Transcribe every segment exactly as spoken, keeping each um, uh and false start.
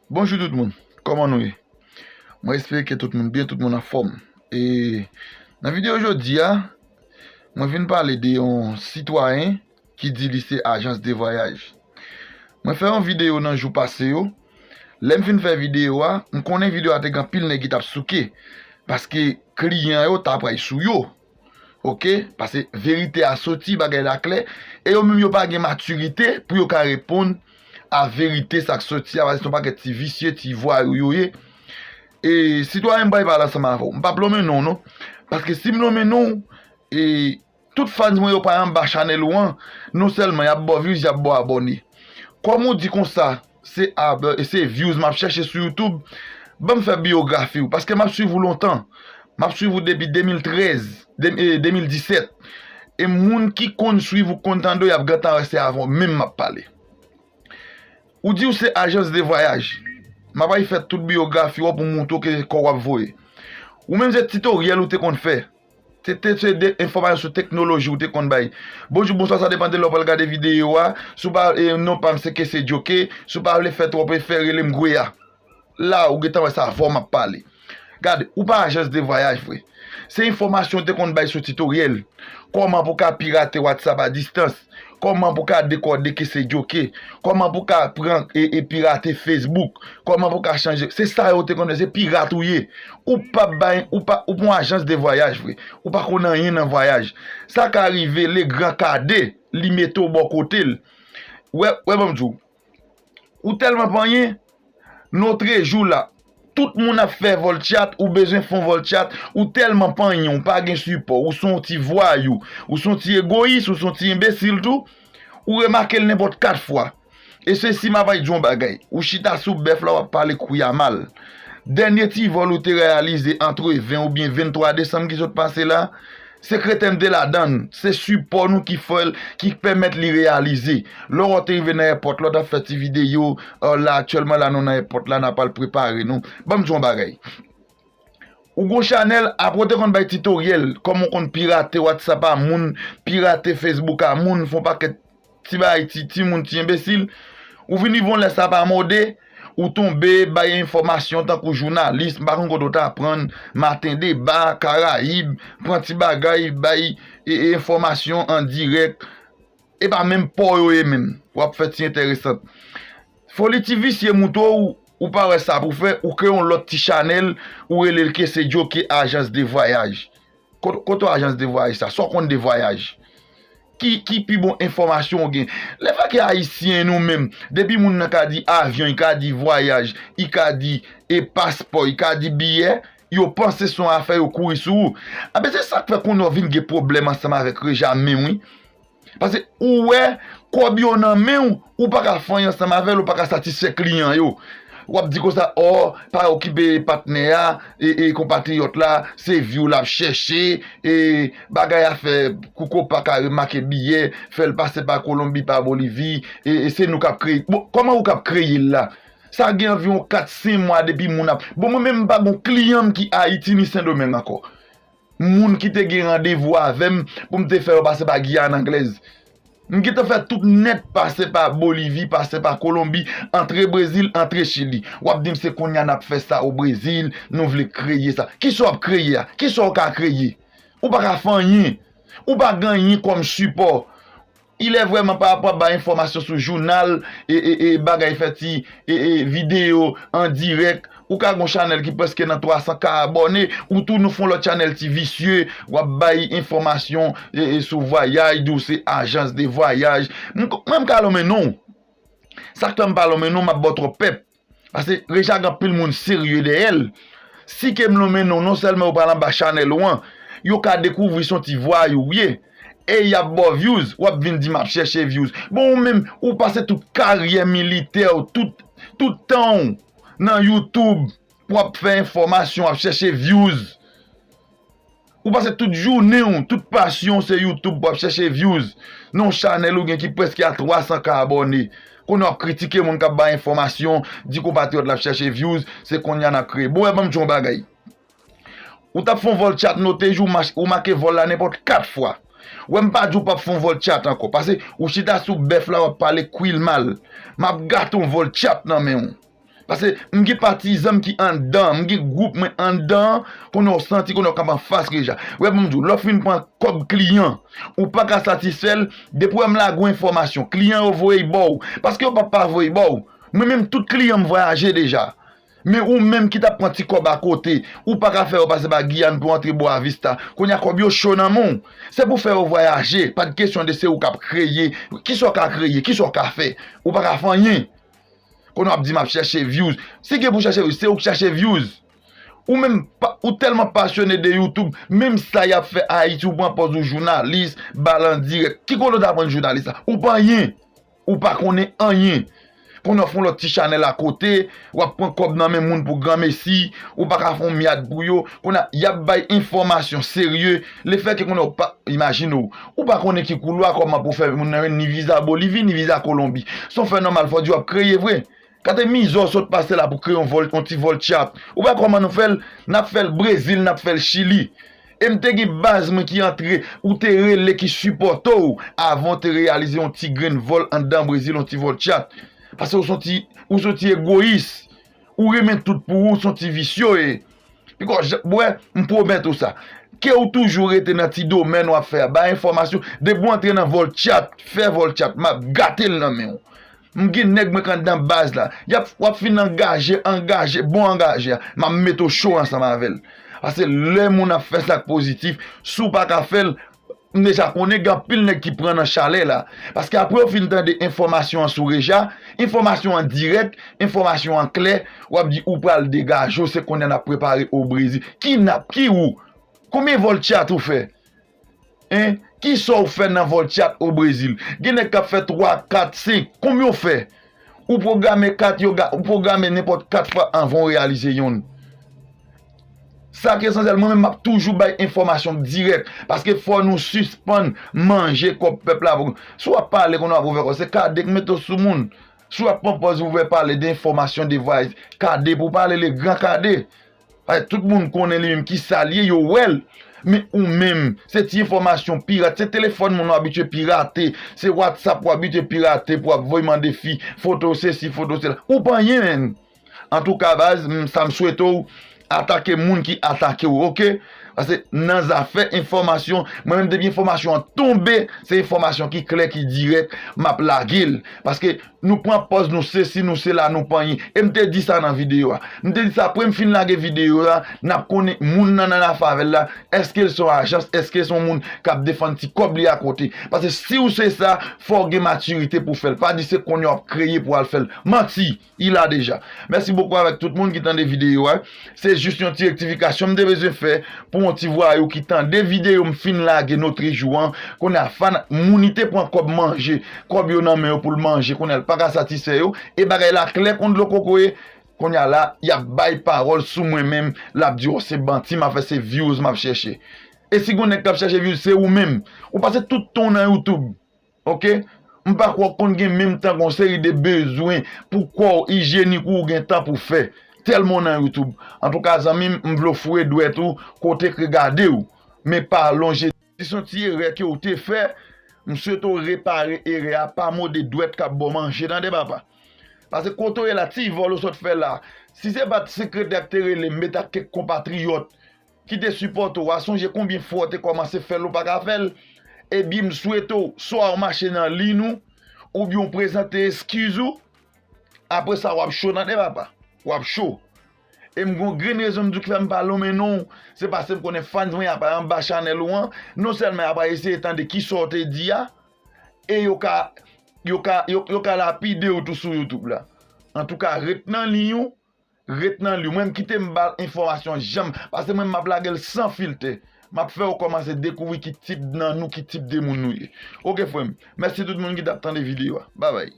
Bonjou tout moun, kòman nou ye? Mwen espere ke tout moun byen, tout moun anfòm. E nan videyo jodi a, mwen vin pale de yon sitwayen ki di li se ajans de vwayaj. Mwen fè yon videyo nan jou pase yo. Lè m fin fè videyo a, m konnen videyo a te gen anpil nèg ki t ap souke, paske kliyan yo ta pral sou yo. Oke? Paske verite a soti, bagay la klè, e yo menm yo pa gen matirite pou yo ka reponn a verite sa k soti a, paske se yon pakèt ti visye, ti vwayou yo ye. E sitwayen, m pral pale ansanm avè w. M p ap lonmen non w non. Paske si m lonmen non w, e tout fans mwen yo pral anba chanèl ou an, non sèlman y ap ba w views, y ap ba w abòne. Kòm ou di konsa, se ab-, se views m ap chèche sou YouTube, ban m fè biyografi w, paske m ap swiv ou lontan. M ap swiv ou depi de mil trèz, de, e, de mil disèt. E moun ki konn swiv ou, konn tande w, y ap gentan wè se avè w menm m ap pale. Ou di w se ajans de vwayaj. M ap al fè tout biyografi w pou m montre w ke kò w ap voye. Ou menm se titoryèl ou te konn fè. Se te, se de enfòmasyon sou teknoloji ou te konn bay. Bonjou, bonswa, sa depann de lè w pral gade videyo a. Si w pa, e, non pa m se Kese Djoke. Si w pa vle fè twòp efè, rele m Gweya. La, ou gentan wè se avè w m ap pale. Gade, ou pa ajans de vwayaj, vre. Se enfòmasyon ou te konn bay sou titoryèl. Kòman pou ka pirate WhatsApp a distans? Kòman pou ka dekòde Kese Djoke? Kòman pou ka pran e, e pirate Facebook? Kòman pou ka chanje? Se sa yo te konn fè, se pirat ou ye. Ou p ap bay, ou pa, ou pa yon ajans de vwayaj, vre. Ou pa konn anyen nan vwayaj. Sa ka rive, Legran Kade, li mete w bò kote l. Wè, wè, ban m di w. Ou tèlman pa anyen, notrejou la, tout moun ap fè vòlchat, ou bezwen fè yon vòlchat, ou tèlman pa anyen, ou pa gen sipò, ou se yon ti vwayou, ou se yon ti egoyis, ou se yon ti enbesil tou, ou remake l nenpòt kat fwa. E se si m ap bay di w yon bagay, ou chita sou bèf la, w ap pale kwi a mal. Dènye ti vòl ou te reyalize antre ven oubyen venntwa desanm ki sot pase la, se kreten m te ladan l, se sipò nou ki fè l, ki pèmèt li reyalize. Lè w te rive nan èpòt la, w t ap fè ti videyo, e, la aktyèlman la nou nan èpòt la, n ap al prepare nou. Ban m di w yon bagay. Ou gon chanèl, apre w te konn bay titoryèl, kòman w konn pirate WhatsApp a moun, pirate Facebook a moun, fè yon pakèt ti bagay, ti, timoun, ti enbesil. Ou vin rive yon lè sa pa mode, ou tonbe bay enfòmasyon tankou jounalis, m pa konn kote w t aprann, Maten Deba, Karayib, pran ti bagay, bay, e, e, enfòmasyon an dirèk. E pa menm pa w yo ye menm. W ap fè ti enteresan. Foli ti visye mouton ou, ou pa wè sa pou fè, ou kreye yon lòt ti chanèl, ou rele l Kese Djoke ajans de vwayaj. Kote, kote ajans de vwayaj sa? Sa w konn de vwayaj? Ki, ki pi bon enfòmasyon w gen? Lè fè ke ayisyen nou menm, depi moun nan ka di avyon, li ka di vwayaj, li ka di, e, paspò, li ka di biyè, yo panse se yon afè yo kouri sou ou. Anben, se sa k fè kounye a w vin gen pwoblèm ansanm avèk Reja menm, wi. Paske ou wè kòb yo nan men w, ou pa ka fè anyen ansanm avè l, ou pa ka satisfè kliyan yo. W ap di konsa, o, pa okipe patnè a, e, e konpatriyòt la, se view l ap chèche, e bagay a fè Kouko pa ka remake biyè, fè l pase pa Kolonbi, pa Bolivi, e, e se nou k ap kreye. Bon, kòman ou k ap kreye l la? Sa gen anviwon kat, senk mwa depi moun ap, bon, mwen menm m pa gon kliyan m ki Ayiti ni Sendomeng ankò. Moun ki te gen randevou avè m pou m te fè yo pase pa Giyàn Anglèz. M gentan fè tout nèt, pase pa Bolivi, pase pa Kolonbi, antre Brezil, antre Chili. W ap di m se kounye a n ap fè sa o Brezil, nou vle kreye sa. Kisa w ap kreye a? Kisa w ka kreye? Ou pa ka fè anyen. Ou pa gen anyen kòm sipò. Ilè vrèman pa rapò bay enfòmasyon sou jounal, e, e, e bagay fè ti, e, e videyo an dirèk. Ou ka gon chanèl ki prèske nan twa san K abòne, ou tou nou fè yon lòt chanèl ti visye, w ap bay enfòmasyon, e, e sou vwayaj, di w se ajans de vwayaj. M, mwen m ka lonmen non w. Sa k fè m pa lonmen non w, m ap ba w twòp pèp. Paske Reja gen anpil moun serye dèyè l. Si ke m lonmen non w, non sèlman yo pral anba chanèl ou an, yo ka dekouvri se yon ti vwayou w ye. E y ap ba w views, w ap vin di m ap chèche views. Bon, ou menm, ou pase tout karyè militè w, tout, tout tan w nan YouTube, w ap fè enfòmasyon, w ap chèche views. Ou pase tout jounen w, tout pasyon w se YouTube, w ap chèche views. Nan yon chanèl ou gen ki prèske a twa san K abòne. Kounye a w ap kritike moun k ap bay enfòmasyon, di konpatriyòt la ap chèche views, se kounye a n ap kreye. Bon, wè, ban m di w yon bagay. Ou t ap fè yon vòlchat, note jou, ou make vòl la nenpòt kat fwa. Wè, m pa di w p ap fè yon vòlchat ankò, paske ou chita sou bèf la, w ap pale kwil mal. M ap gate yon vòlchat nan men w. Paske m gen patizan m ki anndan, m gen gwoup mwen anndan, konnen w santi, konnen w k ap anfas Reja. Wè, ban m di w, lè w fin pran kòb kliyan, ou pa ka satisfè l, depi w wè m lage yon enfòmasyon, kliyan yo voye l ba w. Paske yo p ap pa voye l ba w. Mwen menm, tout kliyan m vwayaje deja. Men ou menm ki t ap pran ti kòb akote, ou pa ka fè yo pase pa Giyàn pou antre Boa Vista. Kounye a kòb yo cho nan men w. Se pou fè yo vwayaje. Pa t kesyon de se ou k ap kreye. Kisa w ka kreye? Kisa w ka fè? Ou pa ka fè anyen. Kounye a w ap di m ap chèche views. Si gen pou chèche views, se ou k chèche views. Ou menm, pa- ou tèlman pasyone de YouTube, menm sa y ap fè Ayiti, ou pran pòz ou jounalis, ba l an dirèk. Ki kote w ta pran jounalis la? Ou pa anyen. Ou pa konnen anyen. Kounye a w fè yon lòt ti chanèl akote, w ap pran kòb nan men moun pou granmesi, ou pa ka fè yon myad pou yo. Kounye a, y ap bay enfòmasyon serye. Lefètke kounye a w pa, imajine w, ou pa konnen ki koulwa, kòman pou fè moun nan jwenn ni viza Bolivi, ni viza Kolonbi. Se yon fè nòmal, fò di w ap kreye vre. Gade mizè w sot pase la pou kreye yon vòl, yon ti vòl chat. Ou pa kòman nou fè l? N ap fè l Brezil, n ap fè l Chili. E m te gen baz mwen ki antre, ou te rele, ki sipòte w, avan w te reyalize yon ti grenn vòl anndan Brezil, yon ti vòl chat. Paske ou se yon ti, ou se yon ti egoyis. Ou renmen tout pou ou, ou se yon ti visye w ye. Piko, j- bwè, m pwomèt ou sa. Ke w toujou rete nan ti domèn w ap fè a, bay enfòmasyon. Depi w antre nan vòl chat, fè vòl chat, m ap gate l nan men w. M gen nèg mwen k anndan baz la. Y ap, w ap fin angaje, angaje, bon angaje a. M ap mete w cho ansanm avè l. Paske lè moun ap fè sa k pozitif, si w pa ka fè l, m deja konnen gen anpil nèg ki pran nan chalè la. Paske apre w fin tande enfòmasyon an sou Reja, enfòmasyon an dirèk, enfòmasyon an klè, w ap di ou pral degaje w, se kounye a n ap prepare o Brezil. Ki n ap, ki ou? Konbyen vòl chat ou fè? Hein? Kisa w fè nan vòl chat o Brezil? Gen nèg k ap fè twa, kat, senk. Konbyen w fè? Ou pwograme kat yo, ga- ou pwograme nenpòt kat fwa anvan w reyalize yonn. Sa ki esansyèl, mwen menm m ap toujou bay enfòmasyon dirèk. Paske fò nou sispann manje kòb pèp la. Si w ap pale kounye a pou fè kòb, se kade k mete w sou moun. Si w ap pran pòz pou fè pale de enfòmasyon, de vwayaj, kade pou pale, le gran kade. Ay, tout moun konnen li menm ki sa l ye, yo wè l. Men ou menm, se ti enfòmasyon pirat, se telefòn moun w abitye pirate, se WhatsApp w abitye pirate pou w ap voye mande fi, foto sesi, foto sela. Ou pa anyen, menn. Antouka, baz, m- sa m swete w, atake moun ki atake w, oke? Paske nan zafè enfòmasyon, mwen menm depi enfòmasyon an tonbe, se enfòmasyon ki klè, ki dirèk, m ap lage l. Paske nou pran pòz nou sesi, nou sela, nou pa anyen. E m te di sa nan videyo a. M te di sa, apre m fin lage videyo a, n ap konnen moun nan nan lafavèl la, èske l se yon ajans, èske l se yon moun k ap defann ti kòb li akote. Paske si w se sa, fò w gen matirite pou w fè l. Pa di se kounye a w ap kreye pou w al fè l. Manti! Il a deja. Mèsi bokou avèk tout moun ki tande videyo a. Se jis yon ti rektifikasyon m te bezwen fè pou yon ti vwayou ki tande videyo m fin lage notri jou an. Kounye a, fana- moun li te pran kòb manje, kòb yo nan men yo pou l manje, kounye a, l pa ka satisfè yo. E bagay la klè kon dlo kokoye. Kounye a la, y ap bay pawòl sou mwen menm, l ap di, "O, se manti m ap fè, se views m ap chèche." E si gon nèg k ap chèche views, se ou menm. Ou pase tout tan w nan YouTube. Oke? M pa kwè w konn gen menm tan gen yon seri de bezwen pou kò w ijyenik ou gen tan pou fè. Tèlman w nan YouTube. Antouka, zanmi m, m vle w foure dwèt ou kote k regade w. Men pa lonje. Si se yon ti erè ke w te fè, m swete w repare erè a, pa mode dwèt k ap ba w manje, tande papa. Paske kote w ye la, ti vòl ou sot fè la, si se pa t sekretè k te rele m, met ak kèk konpatriyòt, ki te sipòte w a, sonje konbyen fwa w te kòmanse fè l, ou pa ka fè l. Ebyen, m swete w, swa w mache nan liy nou, oubyen w prezante eskiz ou, apre sa, w ap cho, tande papa. W ap cho. E m gon grenn rezon m di w ki fè m pa lonmen non w, se paske m konnen fans mwen y ap anba chanèl ou an, non sèlman y ap eseye tande kisa w te di a, e yo ka, yo ka, yo, yo ka lapide w tou sou YouTube la. Antouka, ret nan liy ou, ret nan liy ou. Mwen, kite m ba l enfòmasyon jan m, paske mwen, m ap lage l san filtè. M ap fè w kòmanse dekouvri ki tip nan nou, ki tip de moun nou ye. Oke, frè m. Mèsi tout moun ki t ap tande videyo a. Babay.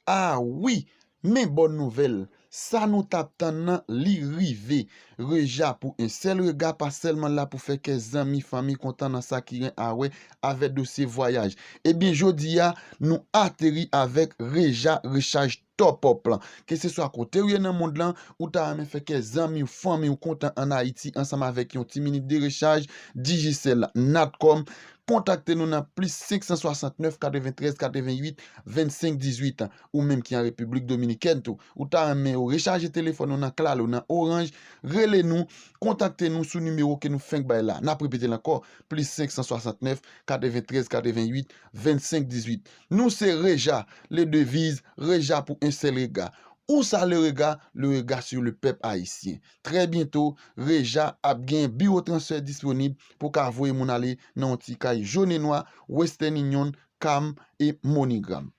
Ah wi, men bòn nouvèl. Sa nou t ap tann nan, li rive. Reja pou en sèl rega pa sèlman la pou fè kè zanmi, fanmi kontan nan sa ki gen a wè avè dosye vwayaj. Ebyen, jodi a, nou ateri avèk Reja rechaj Top Up lan. Keseswa kote w ye nan mond lan, ou ta renmen fè kè zanmi w, fanmi w kontan ann Ayiti ansanm avèk yon ti minit de rechaj, Digicel, Natcom, kontakte nou nan plis senk san swasannnèf, katreventrèz, katrevenwit, vennsenk, dizuit. Ou menm ki an Repiblik Dominikèn tou, ou ta renmen yo rechaje telefòn ou nan Claro, nan Orange, rele nou, kontakte nou sou nimewo ke nou fenk bay la. N ap repete l ankò, plis senk san swasannnèf, katreventrèz, katrevenwit, vennsenk, dizuit. Nou se Reja, le devise, Reja pour un seul regard. Où ça le regard? Le regard sur le peuple haïtien. Trè byento, Reja ap gen biwo transfè disponib pou ka voye moun ale nan yon ti kay jòn e nwa, Western Union, Calm e MoneyGram.